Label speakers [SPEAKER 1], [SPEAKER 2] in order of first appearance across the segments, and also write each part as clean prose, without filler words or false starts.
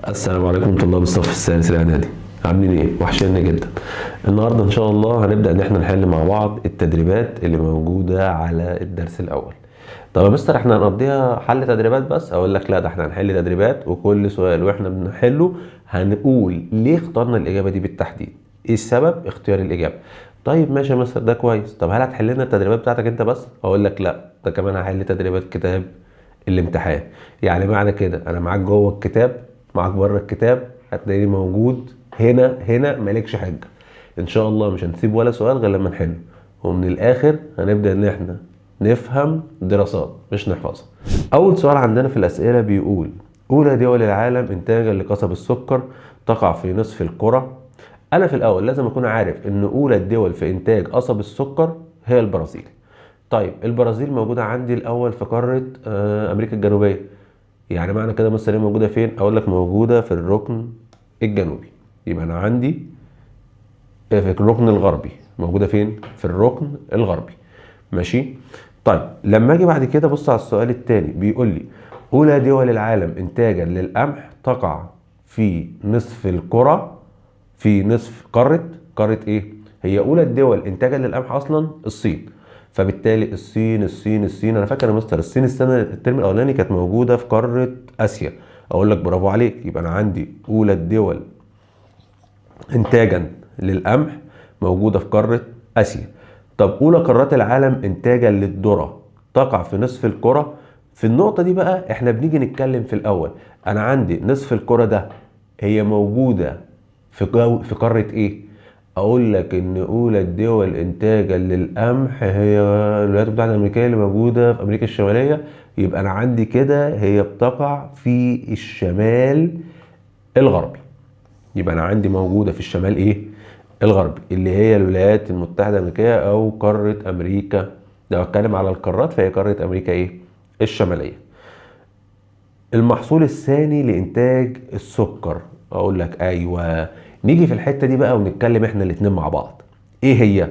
[SPEAKER 1] السلام عليكم طلاب الصف الثالث الاعدادي، عاملين ايه؟ وحشنا جدا. النهارده ان شاء الله هنبدا ان احنا نحل مع بعض التدريبات اللي موجودة على الدرس الاول. طب يا مستر احنا هنقضيها حل تدريبات بس؟ اقول لك لا، ده احنا هنحل تدريبات وكل سؤال واحنا بنحله هنقول ليه اخترنا الاجابة دي بالتحديد، ايه السبب اختيار الاجابة. طيب ماشي يا مستر، ده كويس. طب هل هتحل لنا التدريبات بتاعتك انت بس؟ اقول لك لا، ده كمان هحل تدريبات كتاب الامتحان. يعني معنى كده انا معاك جوه الكتاب، معاك بره الكتاب، هتلاقيني موجود هنا هنا، مالكش حجه. ان شاء الله مش هنسيب ولا سؤال غير لما نحله، ومن الاخر هنبدا ان احنا نفهم دراسات مش نحفظها. اول سؤال عندنا في الاسئلة بيقول: اولى دول العالم انتاجا لقصب السكر تقع في نصف الكره. انا في الاول لازم اكون عارف ان اولى الدول في انتاج قصب السكر هي البرازيل. طيب البرازيل موجودة عندي الاول في قارة امريكا الجنوبية، يعني معنى كده مثلا هي موجودة فين؟ اقول لك موجودة في الركن الجنوبي. يبقى انا عندي في الركن الغربي، موجودة فين؟ في الركن الغربي. ماشي. طيب لما اجي بعد كده بص على السؤال الثاني بيقول لي: اولى دول العالم انتاجا للقمح تقع في نصف الكره، في نصف قارة ايه؟ هي اولى الدول انتاجا للقمح اصلا الصين، فبالتالي الصين الصين الصين. انا فاكر يا مستر الصين السنة الترم الاولاني كانت موجودة في قارة اسيا. اقول لك برافو عليك، يبقى انا عندي اولى الدول انتاجا للقمح موجودة في قارة اسيا. طب اولى قارات العالم انتاجا للذره تقع في نصف الكره. في النقطة دي بقى احنا بنيجي نتكلم في الاول، انا عندي نصف الكره ده هي موجودة في قارة ايه؟ اقول لك ان اولى الدول انتاجا للقمح هي الولايات المتحدة الامريكية اللي موجودة في امريكا الشمالية، يبقى انا عندي كده هي بتقع في الشمال الغربي. يبقى انا عندي موجودة في الشمال ايه؟ الغربي، اللي هي الولايات المتحدة الامريكية او قارة امريكا. لو اتكلم على القارات فهي قارة امريكا ايه؟ الشمالية. المحصول الثاني لانتاج السكر، اقول لك ايوه. نيجي في الحتة دي بقى ونتكلم احنا الاتنين مع بعض. ايه هي؟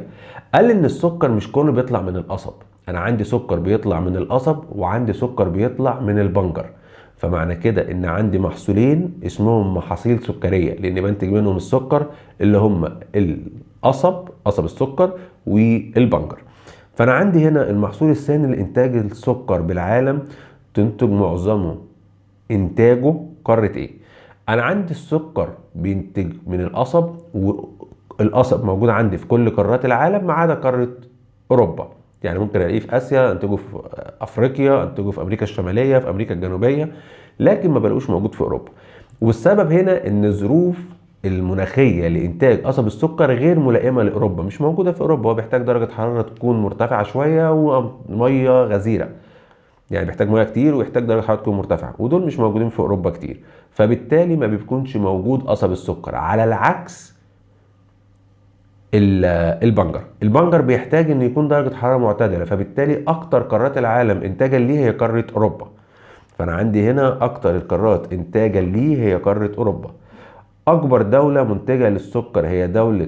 [SPEAKER 1] قال ان السكر مش كله بيطلع من القصب، انا عندي سكر بيطلع من القصب وعندي سكر بيطلع من البنجر. فمعنى كده ان عندي محصولين اسمهم محاصيل سكريه، لان بنتج منهم السكر اللي هم القصب، قصب السكر، والبنجر. فانا عندي هنا المحصول الثاني لانتاج السكر بالعالم تنتج معظمه انتاجه قارة ايه؟ انا عندي السكر بينتج من القصب، والقصب موجود عندي في كل قارات العالم ما عدا قارة اوروبا. يعني ممكن الاقيه في اسيا، انتجه في افريقيا، انتجه في امريكا الشمالية، في امريكا الجنوبية، لكن ما بلاقوش موجود في اوروبا. والسبب هنا ان الظروف المناخية لانتاج قصب السكر غير ملائمه لاوروبا، مش موجودة في اوروبا. هو بيحتاج درجه حرارة تكون مرتفعة شوية ومية غزيرة، يعني بيحتاج مية كتير ويحتاج درجه حرارة تكون مرتفعة، ودول مش موجودين في اوروبا كتير، فبالتالي ما بيكونش موجود قصب السكر. على العكس البنجر، البنجر بيحتاج ان يكون درجه حرارة معتدلة، فبالتالي اكتر قارات العالم انتاجا ليه هي قارة اوروبا. فانا عندي هنا اكتر القارات انتاجا ليه هي قارة اوروبا. اكبر دولة منتجه للسكر هي دولة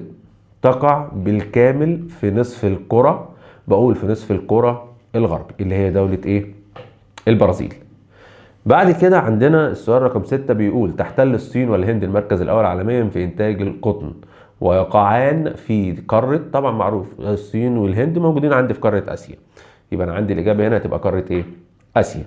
[SPEAKER 1] تقع بالكامل في نصف الكره، بقول في نصف الكره الغربي، اللي هي دولة ايه؟ البرازيل. بعد كده عندنا السؤال رقم 6 بيقول: تحتل الصين والهند المركز الأول عالميا في إنتاج القطن ويقعان في قارة، طبعا معروف الصين والهند موجودين عندي في قارة آسيا، يبقى أنا عندي الإجابة هنا هتبقى قارة إيه؟ آسيا.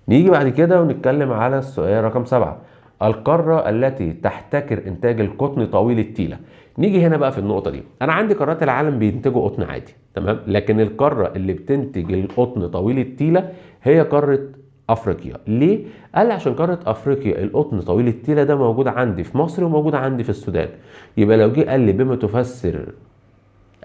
[SPEAKER 1] نيجي بعد كده ونتكلم على السؤال رقم 7: القارة التي تحتكر إنتاج القطن طويل التيلة. نيجي هنا بقى في النقطة دي، أنا عندي قارات العالم بينتجوا قطن عادي، تمام، لكن القارة اللي بتنتج القطن طويل التيلة هي قارة أفريقيا. ليه؟ قال عشان قارة أفريقيا القطن طويل التيلة ده موجود عندي في مصر وموجود عندي في السودان. يبقى لو جه قال لي بما تفسر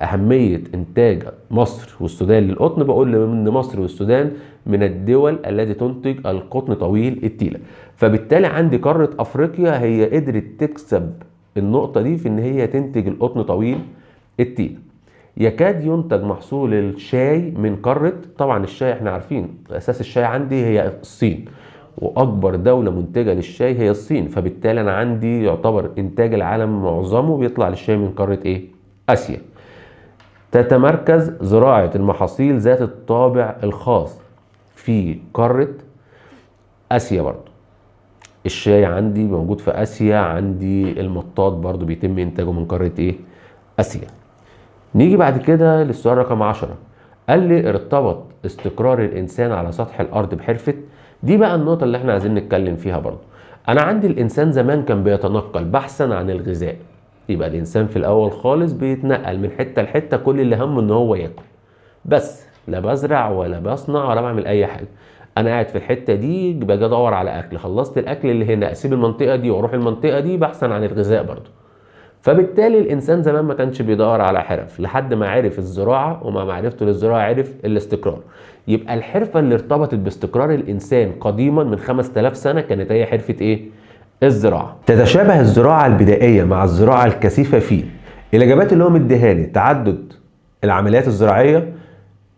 [SPEAKER 1] أهمية إنتاج مصر والسودان للقطن، بقول إن مصر والسودان من الدول التي تنتج القطن طويل التيلة. فبالتالي عندي قارة أفريقيا هي قدرت تكسب النقطة دي في إن هي تنتج القطن طويل التيلة. يكاد ينتج محصول الشاي من قارة، طبعا الشاي احنا عارفين أساس الشاي عندي هي الصين، وأكبر دولة منتجة للشاي هي الصين، فبالتالي أنا عندي يعتبر إنتاج العالم معظمه بيطلع للشاي من قارة إيه؟ آسيا. تتمركز زراعة المحاصيل ذات الطابع الخاص في قارة آسيا برضو. الشاي عندي موجود في اسيا، عندي المطاط برضو بيتم انتاجه من قارة ايه؟ اسيا. نيجي بعد كده للسؤال رقم 10، قال لي ارتبط استقرار الانسان على سطح الارض بحرفة. دي بقى النقطة اللي احنا عايزين نتكلم فيها برضو. انا عندي الانسان زمان كان بيتنقل بحثا عن الغذاء، يبقى الانسان في الاول خالص بيتنقل من حتة لحتة، كل اللي همه ان هو ياكل بس، لا بزرع ولا بصنع ولا بعمل اي حاجة، انا قاعد في الحتة دي باجي ادور على اكل، خلصت الاكل اللي هنا اسيب المنطقة دي واروح المنطقة دي بحثا عن الغذاء برضو. فبالتالي الانسان زمان ما كانش بيدور على حرف لحد ما عرف الزراعة، ومع معرفته للزراعة عرف الاستقرار. يبقى الحرفة اللي ارتبطت باستقرار الانسان قديما من 5000 سنة كانت هي حرفه ايه؟ الزراعة. تتشابه الزراعة البدائية مع الزراعة الكثيفة في الاجابات اللي هو مديها لي: تعدد العمليات الزراعية،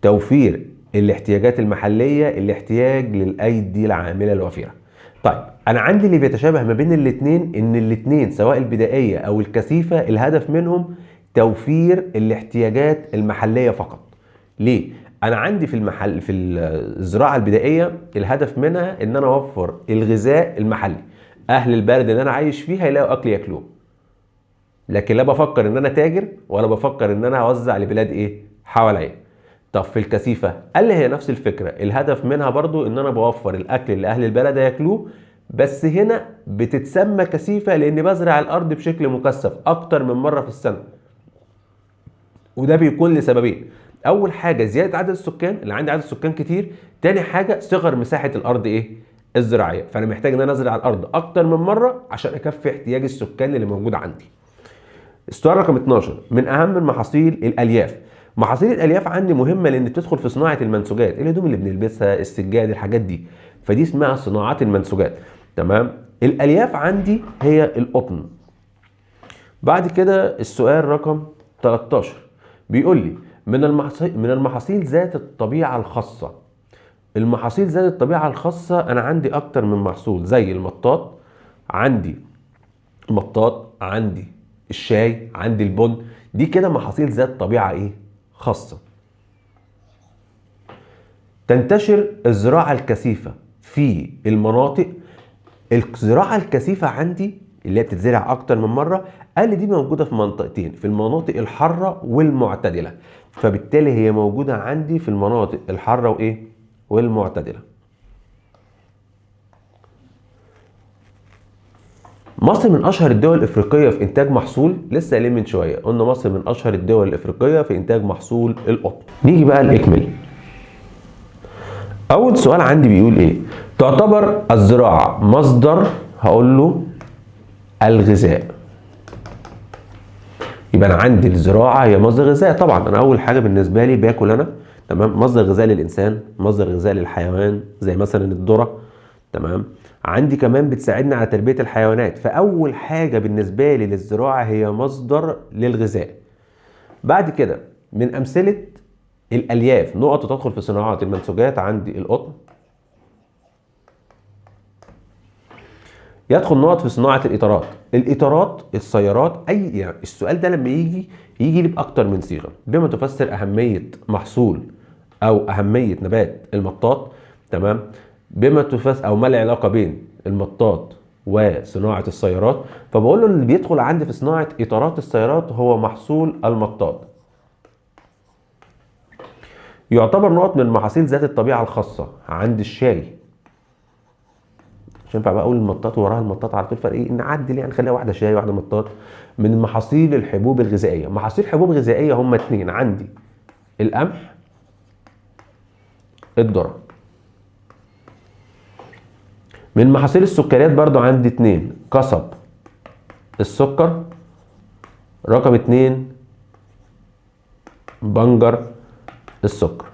[SPEAKER 1] توفير الاحتياجات المحلية، الاحتياج للايدي العاملة الوفيره. طيب انا عندي اللي بيتشابه ما بين الاثنين ان الاثنين سواء البدائية او الكثيفة الهدف منهم توفير الاحتياجات المحلية فقط. ليه؟ انا عندي في المحل في الزراعة البدائية الهدف منها ان انا اوفر الغذاء المحلي، اهل البلد اللي انا عايش فيها يلاقوا اكل ياكلوه، لكن لا بفكر ان انا تاجر ولا بفكر ان انا اوزع لبلاد ايه حواليا. طب في الكثيفة قال لي هي نفس الفكرة، الهدف منها برضو ان انا بوفر الاكل اللي اهل البلد هياكلوه، بس هنا بتتسمى كثيفة لان بزرع الارض بشكل مكثف اكتر من مرة في السنة، وده بيكون لسببين: اول حاجة زيادة عدد السكان، اللي عندي عدد سكان كتير، تاني حاجة صغر مساحة الارض ايه الزراعية، فانا محتاج ان انا ازرع الارض اكتر من مرة عشان اكفي احتياج السكان اللي موجود عندي. السؤال رقم 12، من اهم المحاصيل الالياف. محاصيل الالياف عندي مهمة لان بتدخل في صناعة المنسوجات، الهدوم اللي بنلبسها، السجاد، الحاجات دي، فدي اسمها صناعات المنسوجات. تمام. الالياف عندي هي القطن. بعد كده السؤال رقم 13 بيقول لي من المحاصيل ذات الطبيعة الخاصة. المحاصيل ذات الطبيعة الخاصة انا عندي اكتر من محصول، زي المطاط، عندي المطاط، عندي الشاي، عندي البن، دي كده محاصيل ذات طبيعة ايه خاصة. تنتشر الزراعة الكثيفة في المناطق. الزراعة الكثيفة عندي اللي هي بتتزرع أكتر من مرة، قال لي دي موجودة في منطقتين، في المناطق الحارة والمعتدلة، فبالتالي هي موجودة عندي في المناطق الحارة وإيه؟ والمعتدلة. مصر من أشهر الدول الإفريقية في إنتاج محصول، لسه قايلين من شوية قلنا مصر من أشهر الدول الإفريقية في إنتاج محصول القطن. نيجي بقى لإكمل. أول سؤال عندي بيقول إيه؟ تعتبر الزراعة مصدر، هقول له الغذاء. يبقى أنا عندي الزراعة هي مصدر غذاء، طبعا أنا أول حاجة بالنسبة لي باكل أنا، تمام، مصدر غذاء للإنسان، مصدر غذاء للحيوان زي مثلا الذرة، تمام، عندي كمان بتساعدنا على تربية الحيوانات، فأول حاجة بالنسبة لي للزراعة هي مصدر للغذاء. بعد كده من أمثلة الألياف نقط تدخل في صناعات المنسوجات، عندي القطن يدخل نقط في صناعة الإطارات، الإطارات، السيارات، أي يعني السؤال ده لما يجي لي بأكتر من صيغة، بما تفسر أهمية محصول أو أهمية نبات المطاط، تمام، بما تفسر أو ما العلاقة بين المطاط وصناعة السيارات، فبقول له اللي بيدخل عندي في صناعة إطارات السيارات هو محصول المطاط. يعتبر نقط من المحاصيل ذات الطبيعة الخاصة، عندي الشاي، مش ينفع بقى اقول المطاط وراها المطاط على طول، فرق ايه؟ نعدل يعني نخليها واحدة شاي واحدة مطاط. من محاصيل الحبوب الغذائية، محاصيل حبوب غذائية هم اتنين، عندي القمح، الذرة. من محاصيل السكريات برضو عندي اتنين، قصب السكر رقم 2، بنجر السكر.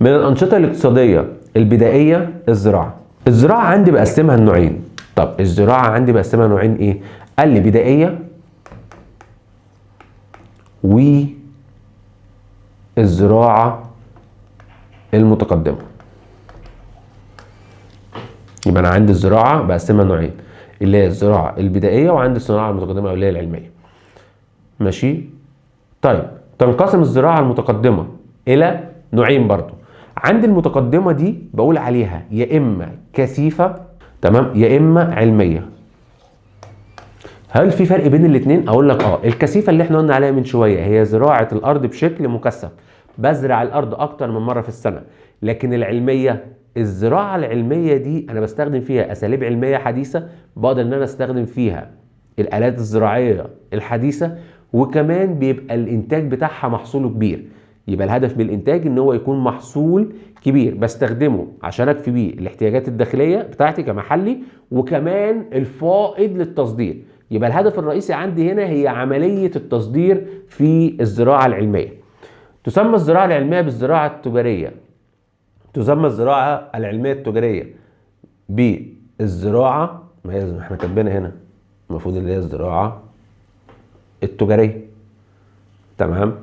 [SPEAKER 1] من الأنشطة الاقتصادية البدائية الزراعة. الزراعة عندي بقسمها لنوعين. طب الزراعة عندي بقسمها نوعين ايه؟ قال لي بدائية والزراعة المتقدمة. يبقى أنا عندي الزراعة بقسمها نوعين، اللي هي الزراعة البدائية وعندي الصناعة المتقدمة أو اللي هي العلمية. ماشي؟ طيب تنقسم الزراعة المتقدمة إلى نوعين برضو. عندي المتقدمة دي بقول عليها يا إما كثيفة. تمام، يا اما علمية. هل في فرق بين الاثنين؟ اقول لك الكثيفة اللي احنا قلنا عليها من شوية هي زراعة الارض بشكل مكثف، بزرع الارض اكتر من مرة في السنة. لكن العلمية، الزراعة العلمية دي انا بستخدم فيها اساليب علمية حديثه، بقدر ان انا استخدم فيها الالات الزراعية الحديثة، وكمان بيبقى الانتاج بتاعها محصوله كبير. يبقى الهدف من الانتاج ان هو يكون محصول كبير بستخدمه عشان اكفي بيه الاحتياجات الداخلية بتاعتي كمحلي، وكمان الفائض للتصدير. يبقى الهدف الرئيسي عندي هنا هي عملية التصدير في الزراعة العلمية. تسمى الزراعة العلمية بالزراعة التجارية. تسمى الزراعة العلمية التجارية بالزراعة، ما هي احنا كاتبينها هنا المفروض اللي هي الزراعة التجارية. تمام.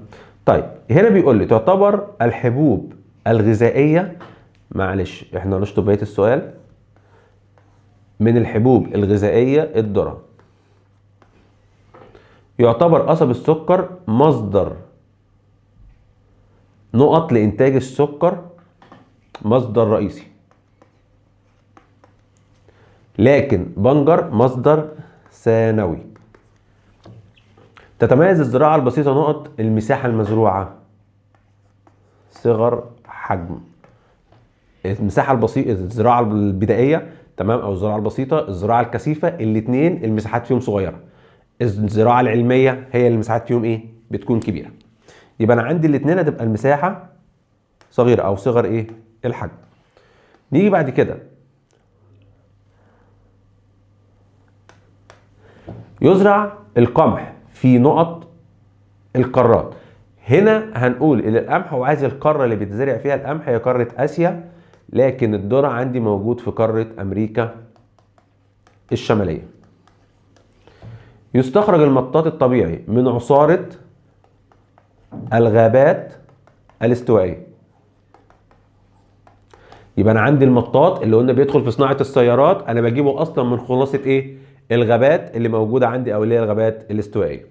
[SPEAKER 1] طيب هنا بيقول لي تعتبر الحبوب الغذائية، معلش احنا نشطب بقية السؤال، من الحبوب الغذائية الذرة. يعتبر قصب السكر مصدر نقط لإنتاج السكر، مصدر رئيسي، لكن بنجر مصدر ثانوي. تتميز الزراعة البسيطة نقط المساحة المزروعة، صغر حجم المساحة البسيطة، الزراعة البدائية، تمام، أو الزراعة البسيطة، الزراعة الكثيفة، الاثنين المساحات فيهم صغيرة. الزراعة العلمية هي المساحات فيهم ايه؟ بتكون كبيرة. يبقى أنا عندي الاثنين هتبقى المساحة صغيرة أو صغر ايه؟ الحجم. نيجي بعد كده، يزرع القمح في نقط القارات. هنا هنقول ان القمح هو عايز القارة اللي بيتزرع فيها القمح هي قارة اسيا، لكن الذرة عندي موجود في قارة امريكا الشمالية. يستخرج المطاط الطبيعي من عصارة الغابات الاستوائيه. يبقى انا عندي المطاط اللي قلنا بيدخل في صناعة السيارات، انا بجيبه اصلا من خلاصه ايه؟ الغابات اللي موجودة عندي او اللي هي الغابات الاستوائيه.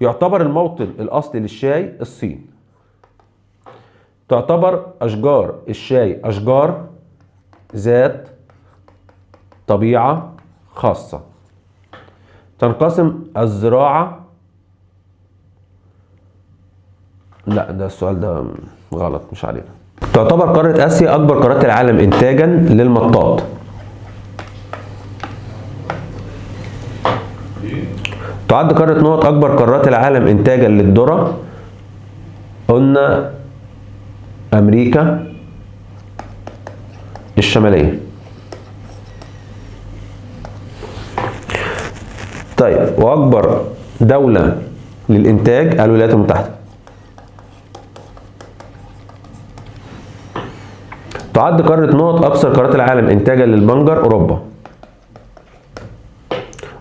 [SPEAKER 1] يعتبر الموطن الاصلي للشاي الصين. تعتبر اشجار الشاي اشجار ذات طبيعة خاصة. تنقسم الزراعة، لا ده السؤال ده غلط مش علينا. تعتبر قارة اسيا اكبر قارات العالم انتاجا للمطاط. تعد قارة نقط أكبر قارات العالم إنتاجا للذرة. قلنا أمريكا الشمالية. طيب وأكبر دولة للإنتاج الولايات المتحدة. تعد قارة نقط أكثر قارات العالم إنتاجا للبنجر أوروبا.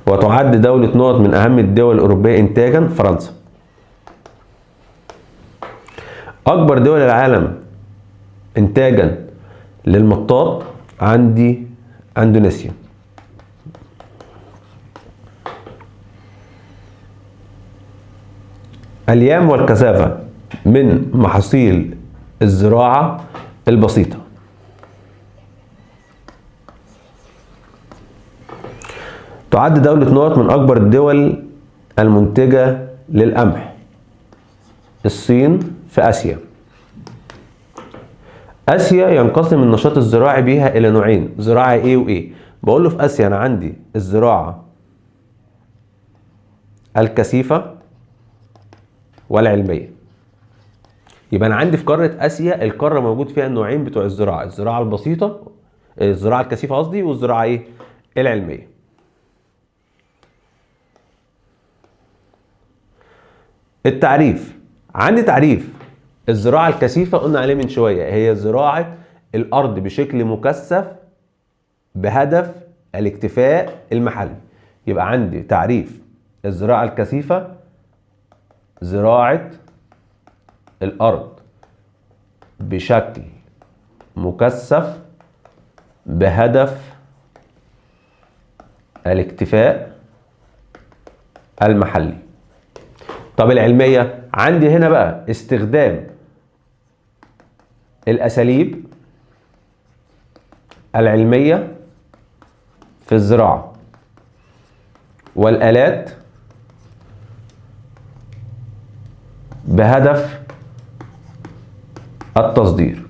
[SPEAKER 1] وتعد دولة نقط من أهم الدول الأوروبية إنتاجا فرنسا. أكبر دول العالم إنتاجا للمطاط عندي أندونيسيا. اليام والكثافة من محاصيل الزراعة البسيطة. تعد دولة نقط من أكبر الدول المنتجة للقمح الصين في آسيا. آسيا ينقسم النشاط الزراعي بيها إلى نوعين، زراعة إيه وإيه. بقول له في آسيا أنا عندي الزراعة الكثيفة والعلمية. يبقى أنا عندي في قارة آسيا القارة موجود فيها النوعين بتوع الزراعة، الزراعة البسيطة، الزراعة الكثيفة قصدي، والزراعة إيه؟ العلمية. التعريف، عندي تعريف الزراعة الكثيفة قلنا عليه من شوية، هي زراعة الأرض بشكل مكثف بهدف الاكتفاء المحلي. يبقى عندي تعريف الزراعة الكثيفة زراعة الأرض بشكل مكثف بهدف الاكتفاء المحلي. طب العلمية عندي هنا بقى استخدام الأساليب العلمية في الزراعة والآلات بهدف التصدير.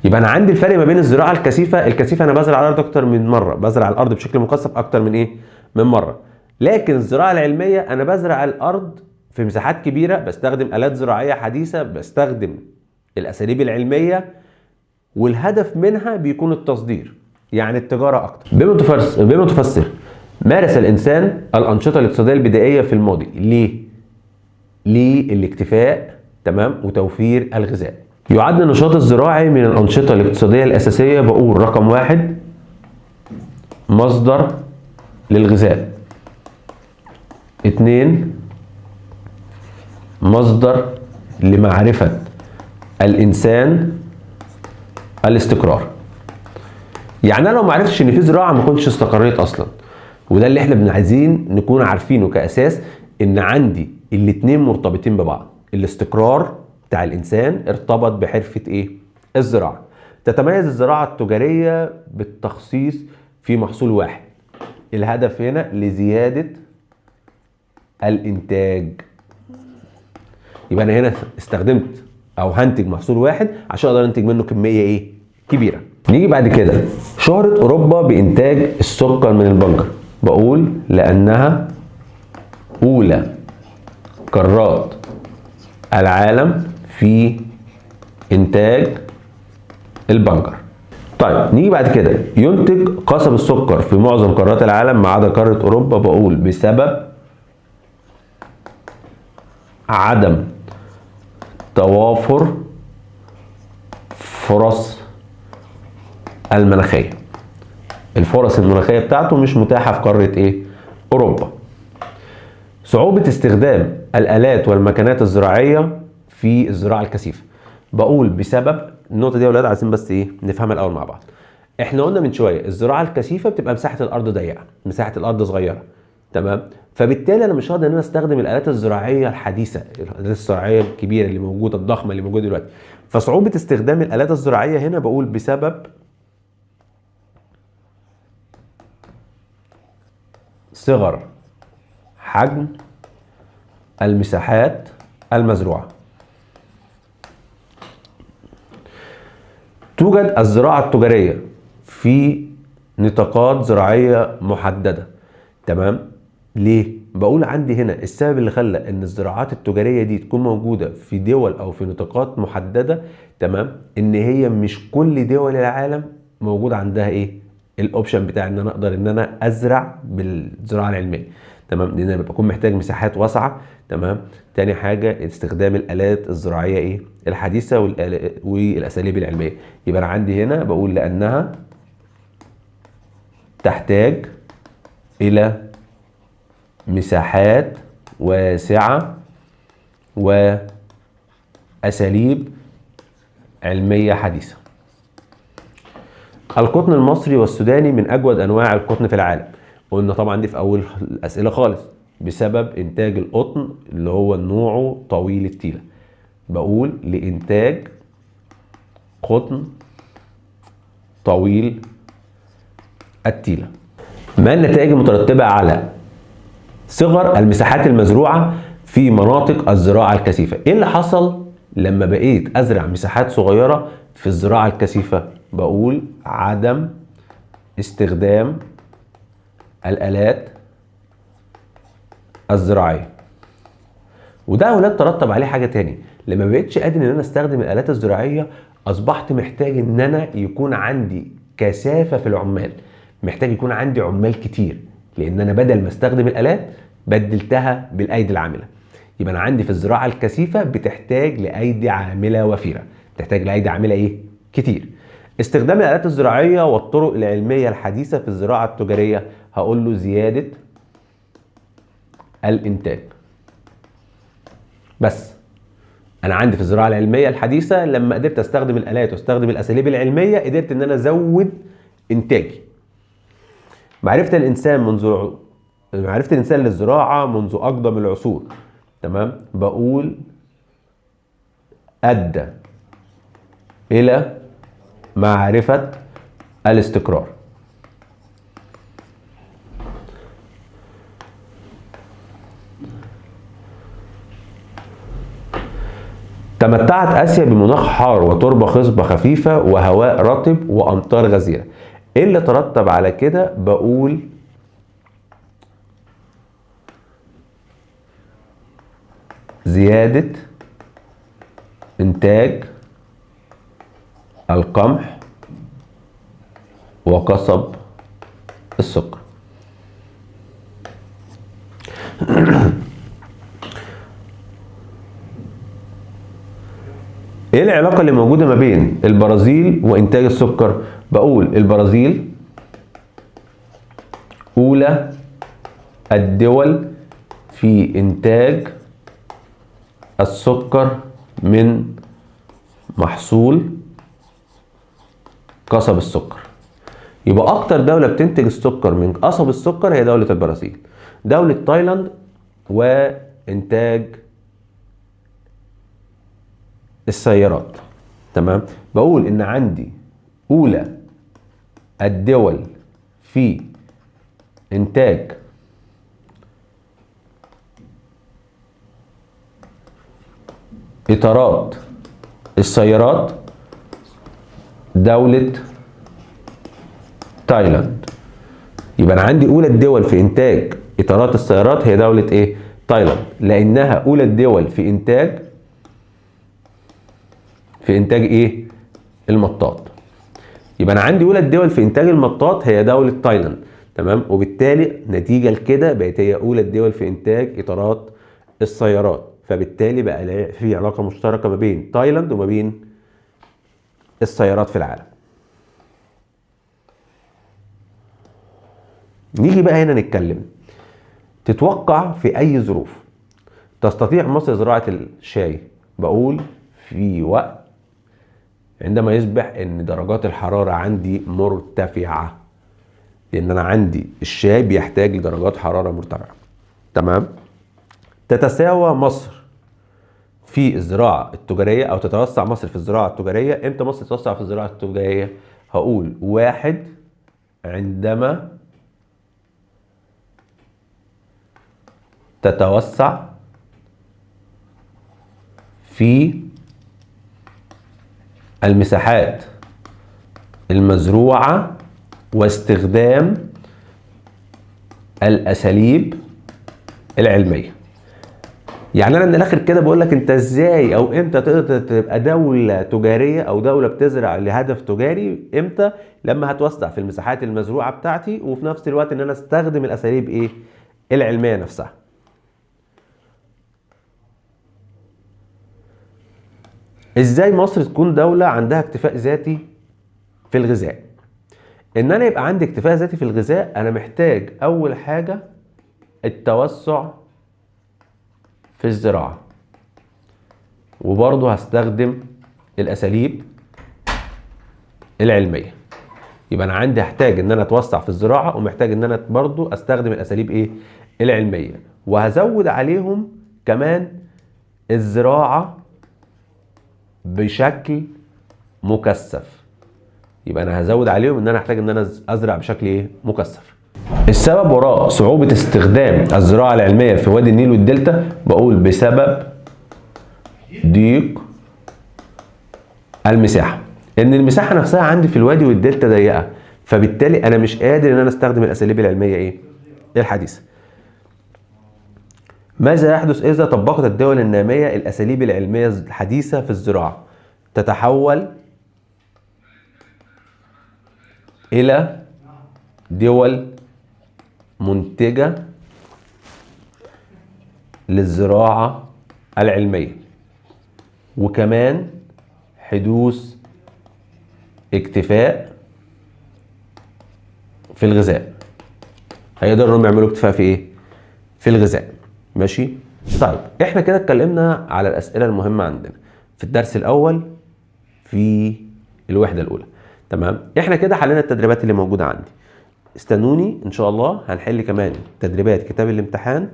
[SPEAKER 1] يبقى انا عندي الفرق ما بين الزراعة الكثيفة، الكثيفة انا بزرع الارض اكتر من مرة، بزرع الارض بشكل مكثف اكتر من ايه؟ من مرة. لكن الزراعة العلمية انا بزرع الارض في مساحات كبيرة، بستخدم الات زراعية حديثه، بستخدم الاساليب العلمية، والهدف منها بيكون التصدير، يعني التجارة اكتر. بما تفسر مارس الانسان الانشطة الاقتصادية البدائية في الماضي ليه؟ للاكتفاء، تمام، وتوفير الغذاء. يعد النشاط الزراعي من الأنشطة الاقتصادية الأساسية. بقول رقم 1 مصدر للغذاء، 2 مصدر لمعرفة الإنسان الاستقرار. يعني أنا لو معرفتش إن في زراعة ما كنتش استقريت أصلا، وده اللي إحنا عايزين نكون عارفينه كأساس، إن عندي الاتنين مرتبطين ببعض. الاستقرار بتاع الإنسان ارتبط بحرفة إيه؟ الزراعة. تتميز الزراعة التجارية بالتخصيص في محصول واحد، الهدف هنا لزيادة الإنتاج. يبقى أنا هنا استخدمت أو هنتج محصول واحد عشان أقدر أنتج منه كمية إيه؟ كبيرة. نيجي بعد كده شهرة أوروبا بإنتاج السكر من البنجر. بقول لأنها أولى قارات العالم في إنتاج البنجر. طيب نيجي بعد كده ينتج قصب السكر في معظم قارات العالم ما عدا قارة أوروبا. بقول بسبب عدم توافر فرص المناخية. الفرص المناخية بتاعته مش متاحة في قارة إيه؟ أوروبا. صعوبة استخدام الآلات والمكانات الزراعية في الزراعة الكثيفة. بقول بسبب النقطة دي يا ولاد، عايزين بس ايه نفهمها الأول مع بعض. احنا قلنا من شوية الزراعة الكثيفة بتبقى مساحة الأرض ضيقة، مساحة الأرض صغيرة، تمام؟ فبالتالي أنا مش هقدر إن أنا أستخدم الآلات الزراعية الحديثة، الآلات الزراعية الكبيرة اللي موجودة، الضخمة اللي موجودة دلوقتي. فصعوبة استخدام الآلات الزراعية هنا بقول بسبب صغر حجم المساحات المزروعة. توجد الزراعة التجارية في نطاقات زراعية محددة، تمام؟ ليه؟ بقول عندي هنا السبب اللي خلى ان الزراعات التجارية دي تكون موجودة في دول او في نطاقات محددة، تمام؟ ان هي مش كل دول العالم موجود عندها ايه؟ الاوبشن بتاع ان انا اقدر ان انا ازرع بالزراعة العلمية، تمام؟ لان انا بكون محتاج مساحات واسعة، تمام؟ تاني حاجة استخدام الآلات الزراعية ايه؟ الحديثة والأساليب العلمية. يبقى انا عندي هنا بقول لأنها تحتاج إلى مساحات واسعة وأساليب علمية حديثة. القطن المصري والسوداني من أجود أنواع القطن في العالم. قلنا طبعا دي في أول الأسئلة خالص، بسبب إنتاج القطن اللي هو نوعه طويل التيلة. بقول لإنتاج قطن طويل التيلة. ما النتائج المترتبة على صغر المساحات المزروعة في مناطق الزراعة الكثيفة؟ إيه اللي حصل لما بقيت أزرع مساحات صغيرة في الزراعة الكثيفة؟ بقول عدم استخدام الآلات الزراعية. وده يا ولاد ترتب عليه حاجة تاني، لما بقيتش قادر ان انا استخدم الآلات الزراعية اصبحت محتاج ان انا يكون عندي كثافة في العمال، محتاج يكون عندي عمال كتير، لان انا بدل ما استخدم الآلات بدلتها بالايدي العاملة. يبقى انا عندي في الزراعة الكثيفة بتحتاج لأيدي عاملة وفيرة، بتحتاج لأيدي عاملة ايه؟ كتير. استخدام الآلات الزراعية والطرق العلمية الحديثة في الزراعة التجارية، هقول له زيادة الإنتاج. بس أنا عندي في الزراعة العلمية الحديثة لما قدرت أستخدم الآلات واستخدم الأساليب العلمية قدرت إن أنا أزود إنتاجي. معرفة الإنسان للزراعة منذ أقدم العصور، تمام؟ بقول أدى إلى معرفة الاستقرار. تمتعت آسيا بمناخ حار وتربة خصبة خفيفة وهواء رطب وأمطار غزيرة. إيه اللي ترتب على كده؟ بقول زيادة إنتاج القمح وقصب السكر. ايه العلاقة اللي موجودة ما بين البرازيل وانتاج السكر؟ بقول البرازيل اولى الدول في انتاج السكر من محصول قصب السكر. يبقى اكتر دولة بتنتج السكر من قصب السكر هي دولة البرازيل. دولة تايلاند وانتاج السيارات. تمام. بقول ان عندي اولى الدول في انتاج اطارات السيارات دولة تايلاند. يبقى انا عندي اولى الدول في انتاج اطارات السيارات هي دولة ايه؟ تايلاند، لانها اولى الدول في انتاج ايه؟ المطاط. يبقى انا عندي اولى الدول في انتاج المطاط هي دولة تايلاند. تمام. وبالتالي نتيجة لكده بقت هي اولى الدول في انتاج اطارات السيارات، فبالتالي بقى في علاقة مشتركة ما بين تايلاند وما بين السيارات في العالم. نيجي بقى هنا نتكلم، تتوقع في اي ظروف تستطيع مصر زراعة الشاي؟ بقول في وقت عندما يصبح ان درجات الحرارة عندي مرتفعة، لان انا عندي الشاي بيحتاج لدرجات حرارة مرتفعة. تمام. تتساوى مصر في الزراعة التجارية او تتوسع مصر في الزراعة التجارية. امتى مصر تتوسع في الزراعة التجارية؟ هقول واحد، عندما تتوسع في المساحات المزروعة واستخدام الأساليب العلمية. يعني أنا من الآخر كده بقول لك أنت إزاي أو إمتى تقدر تبقى دولة تجارية أو دولة بتزرع لهدف تجاري؟ إمتى؟ لما هتوسع في المساحات المزروعة بتاعتي، وفي نفس الوقت إن أنا أستخدم الأساليب إيه؟ العلمية نفسها. ازاي مصر تكون دولة عندها اكتفاء ذاتي في الغذاء؟ ان انا يبقى عندي اكتفاء ذاتي في الغذاء انا محتاج اول حاجة التوسع في الزراعة، وبرضه هستخدم الاساليب العلمية. يبقى انا عندي هحتاج ان انا اتوسع في الزراعة، ومحتاج ان انا برضه استخدم الاساليب ايه؟ العلمية، وهزود عليهم كمان الزراعة بشكل مكثف. يبقى انا هزود عليهم ان انا احتاج ان انا ازرع بشكل ايه؟ مكثف. السبب وراء صعوبة استخدام الزراعة العلمية في وادي النيل والدلتا، بقول بسبب ضيق المساحة. ان المساحة نفسها عندي في الوادي والدلتا ضيقة، فبالتالي انا مش قادر ان انا استخدم الاساليب العلمية ايه؟ الحديثة. ماذا يحدث إذا طبقت الدول النامية الأساليب العلمية الحديثة في الزراعة؟ تتحول إلى دول منتجة للزراعة العلمية، وكمان حدوث اكتفاء في الغذاء. هيقدروا انهم يعملوا اكتفاء في ايه؟ في الغذاء. ماشي. طيب احنا كده اتكلمنا على الاسئلة المهمة عندنا في الدرس الاول في الوحدة الاولى. تمام. احنا كده حلينا التدريبات اللي موجودة عندي. استنوني ان شاء الله هنحل كمان تدريبات كتاب الامتحان،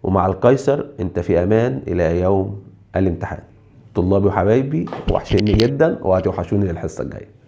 [SPEAKER 1] ومع القيصر انت في امان الى يوم الامتحان. طلابي وحبايبي وحشيني جدا وهتوحشوني للحصه الجاية.